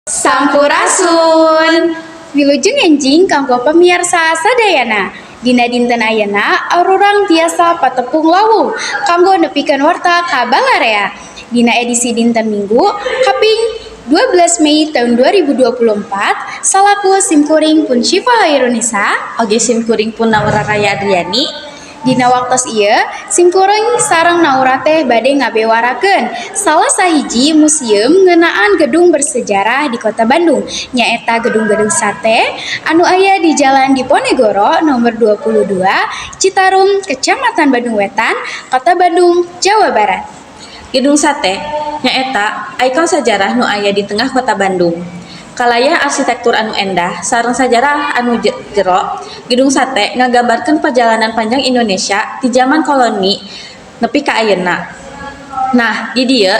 Sampurasun. Wilujeng enjing kanggo pamiarsa sadayana. Dina dinten ayeuna arurang tiasa patepung lawuh kanggo nepikeun warta ka balarea. Dina edisi dinten Minggu kaping 12 Mei tahun 2024, salaku simkuring pun Syifa Hairunisa. Oge simkuring pun Naura Raya Adriani. Dina waktos ieu simkuring sareng Naura teh bade ngabewarakeun salah sahiji museum ngeunaan gedung bersejarah di Kota Bandung, nyaeta Gedung-Gedung Sate anu aya di Jalan Diponegoro nomor 22, Citarum, Kecamatan Bandung Wetan, Kota Bandung, Jawa Barat. Gedung Sate nyaeta ikon sajarah nu aya di tengah kota Bandung. Kalayah arsitektur anu endah sareng sajarah anu jero, Gedung Sate ngagambarkeun perjalanan panjang Indonesia ti zaman koloni nepi ka ayeuna. Nah, di dieu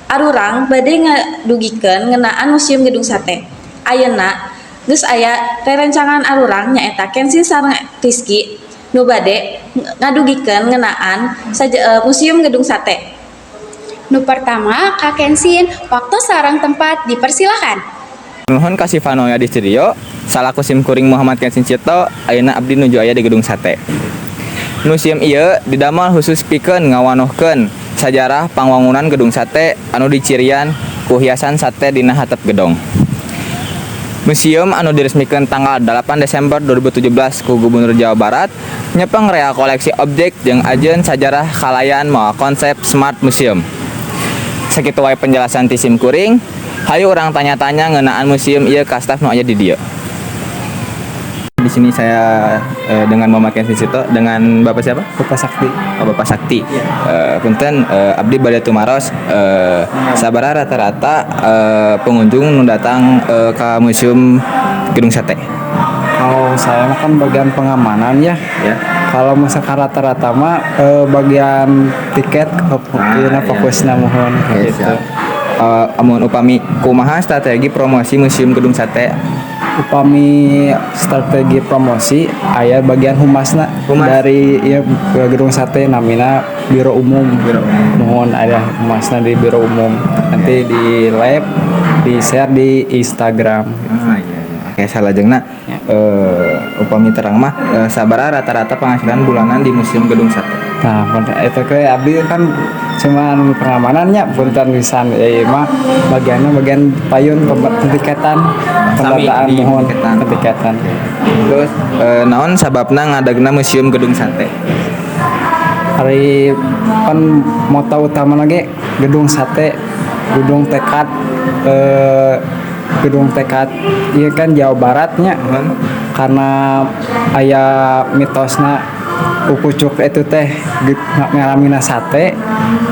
arurang bade ngadugikeun ngeunaan Museum Gedung Sate. Ayeuna geus aya rerencangan arurang, nyaeta Kensin sareng Rizky, nu bade ngadugikeun ngeunaan Museum Gedung Sate. Nu pertama, Kak Kensin, waktu sareng tempat dipersilakan. Nuhun ka Siva nu aya di studio, salaku simkuring Muhammad Kensin Cito, ayeuna abdi nuju aya di Gedung Sate. Museum ieu didamel khusus pikeun ngawanohkeun sajarah pangwangunan Gedung Sate anu dicirian ku hiasan sate dina hatep gedong. Museum anu diresmikeun tanggal 8 Desember 2017 ku Gubernur Jawa Barat nyepeng rea koleksi objek jeung ajeun sajarah kalayan mawa konsep Smart Museum. Sakitu wae penjelasan ti simkuring. Hayu urang tanya-tanya ngeunaan museum ieu ka staf nu aya di dieu. Di sini saya dengan Muhammad Kensin Sito, dengan Bapak siapa? Bapak Sakti. Oh, Bapak Sakti. Punten, abdi bade tumaros sabaraha rata-rata pengunjung nu datang ke Museum Gedung Sate? Kalau saya mah kan bagian pengamanan ya. Ya. Kalau misalkan rata-rata mah bagian tiket Ah, iya. fokusnya, muhun. Oke, gitu. siap. Amun upami kumaha strategi promosi Museum Gedung Sate? Upami strategi promosi aya bagian humasna. Humas. Dari ya ke Gedung Sate namina Biro Umum. Biro Umum. Muhun, ada humasna di Biro Umum. Nanti di live, di share di Instagram. Ah, iya. Oke, salajengna upami terang mah sabaraha rata-rata penghasilan bulanan di Museum Gedung Sate? Nah, itu ke abdi kan cuman pengamanannya, punten pisan ya, ieu mah bagiannya bagian payun pentiketan, Sami, pendataan. Di Muhun. pentiketan. Pentiketan. Terus naon sababna ngadegna Museum Gedung Sate? Ari pan moto utama lagi Gedung Sate, gedung tekad, gedung tekad iya kan Jawa Baratnya, karena aya mitosna Ucucuk itu teh ngaramina sate.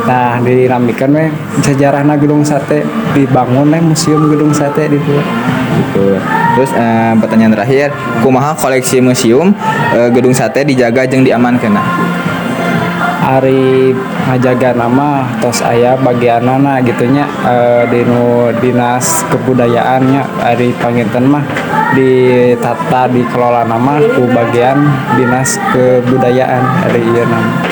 Nah, dinamikan we sejarahna Gedung Sate, dibangun we Museum Gedung Sate di dieu. Gitu. Terus pertanyaan terakhir, kumaha koleksi Museum Gedung Sate dijaga jeung diamankeun? Ari ngajaga nama tos aya bagianana gitunya, di nu dinas kebudayaannya. Ari panginten mah ditata dikelola nama ku bagian dinas kebudayaan ari ieu nama.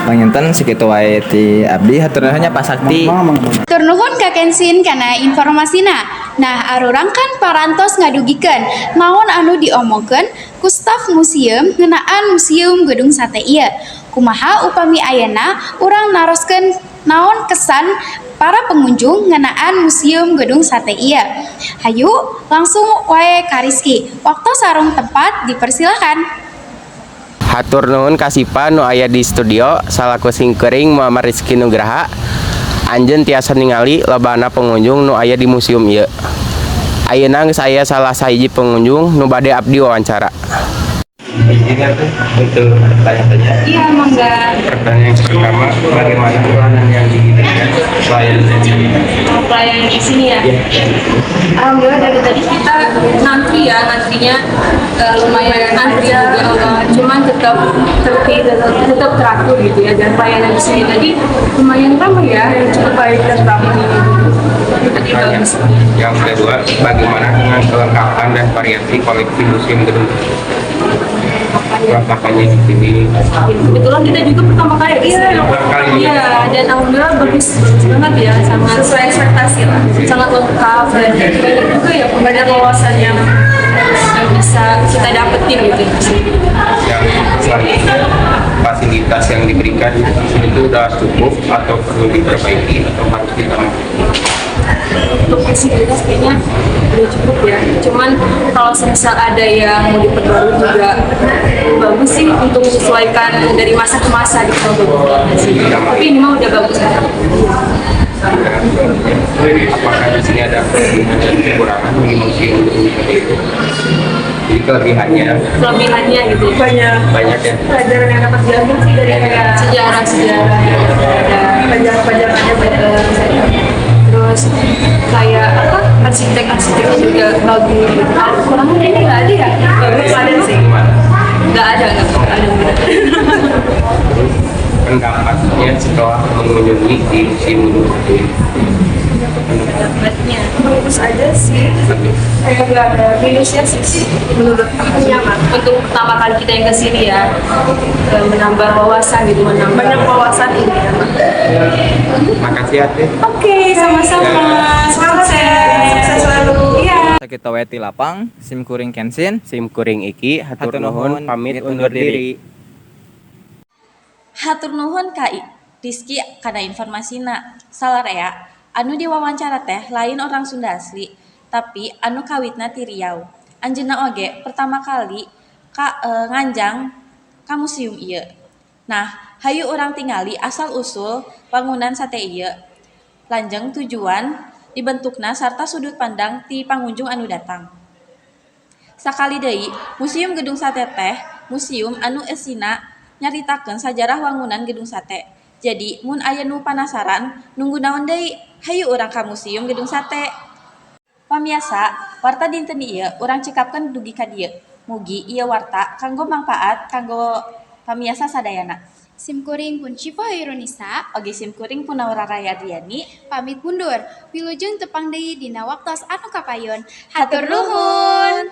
Panginten sakitu wae ti abdi, hatur nuhun nya, Pak Sakti. Mangga, mangga. Hatur nuhun ka Kensin kana informasina. Nah, arurang kan parantos ngadugikeun naon anu diomongkeun ku staf museum ngeunaan Museum Gedung Sate ieu. Kumaha upami ayeuna urang naroskeun naon kesan para pengunjung ngeunaan Museum Gedung Sate ieu? Hayu langsung wae ka Rizky. Waktu sareng tempat dipersilakan. Hatur nuhun ka Sipa nu aya di studio. Salaku simkuring Muhammad Rizky Nugraha, anjeun tiasa ningali lobana pengunjung nu aya di museum ieu. Ayeuna geus aya salah sahiji pengunjung nu bade abdi wawancara. Izinkan tuh untuk tanya-tanya. Iya, mangga. Pertanyaan yang pertama, bagaimana pelayanan yang diberikan pelayanan di Pelayanan di sini ya. Ya. Alhamdulillah dari tadi kita ngantri ya, ngantrinya lumayan antri juga, cuman tetap tertib, tetap teratur gitu ya. Dan pelayanan di sini tadi lumayan ramai ya, cukup baik dan ramai. Tadi Pertanyaan bagus. Yang kedua, bagaimana dengan kelengkapan dan variasi koleksi Museum Gedung? Kelengkapannya di sini. Kebetulan kita juga pertama kali ke sini. Pertama kali. Iya, dan alhamdulillah bagus, bagus banget ya, sangat sesuai ekspektasi lah. Sangat lengkap. Apa ya, banyak juga ya, banyak wawasan yang bisa kita dapetin gitu di sini. Yang selanjutnya, fasilitas yang diberikan di sini itu udah cukup atau perlu diperbaiki atau harus ditambah? Untuk fasilitas kayaknya udah cukup ya, cuman kalau semisal ada yang mau diperbarui juga bagus sih, untuk menyesuaikan dari masa ke masa gitu, bagus sih. Tapi ini mah udah bagus. Apakah di sini ada kelebihan dan kekurangan bagi museum Gedung Sate itu? Jadi kelebihannya? Kelebihannya gitu. Banyak Banyak ya. Pelajaran yang dapat diambil sih dari kayak Sejarah-sejarah ada. Pelajaran-pelajarannya banyak. Terus kayak apa, arsitek arsiteknya juga bagus gitu. Kalau kurangnya kayaknya nggak ada ya. Bagus ada sih. Nggak ada, nggak ada. Terus pendapatnya setelah mengunjungi di Museum Gedung Sate ini? Pendapatnya? Bagus aja sih, kayak gak ada minusnya sih menurut aku, nyaman. Untuk pertama kali kita yang kesini ya, menambah wawasan gitu, menambah Banyak wawasan ini ya. Makasih ya, Teh. Oke, sama-sama. Sukses, sukses selalu. Iya. Sakitu we ti lapang, sim kuring Kensin. Sim kuring Iki, hatur Hatur nuhun, nuhun, pamit undur diri. Hatur nuhun ka Rizky kana informasina. Salarea, anu diwawancara teh lain orang Sunda asli, tapi anu kawitna ti Riau. Anjeunna oge pertama kali nganjang ka museum ieu. Nah, hayu urang tingali asal usul wangunan sate ieu. Lanjeng tujuan dibentukna sarta sudut pandang ti pangunjung anu datang. Sakali deui, Museum Gedung Sate teh museum anu eusina nyaritakeun sajarah wangunan Gedung Sate. Jadi, mun aya nu panasaran, nunggu naon deui? Hayu urang ka Museum Gedung Sate. Pamiarsa, warta dinten ieu urang cekapkeun dugi ka dieu. Mugi ieu warta kanggo mangpaat kanggo pamiarsa sadayana. Sim kuring pun Syifa Chairunisa. Oge sim kuring pun Naura Raya Adriani. Pamit mundur. Wilujeng tepang deui dina waktos anu kapayun. Hatur nuhun.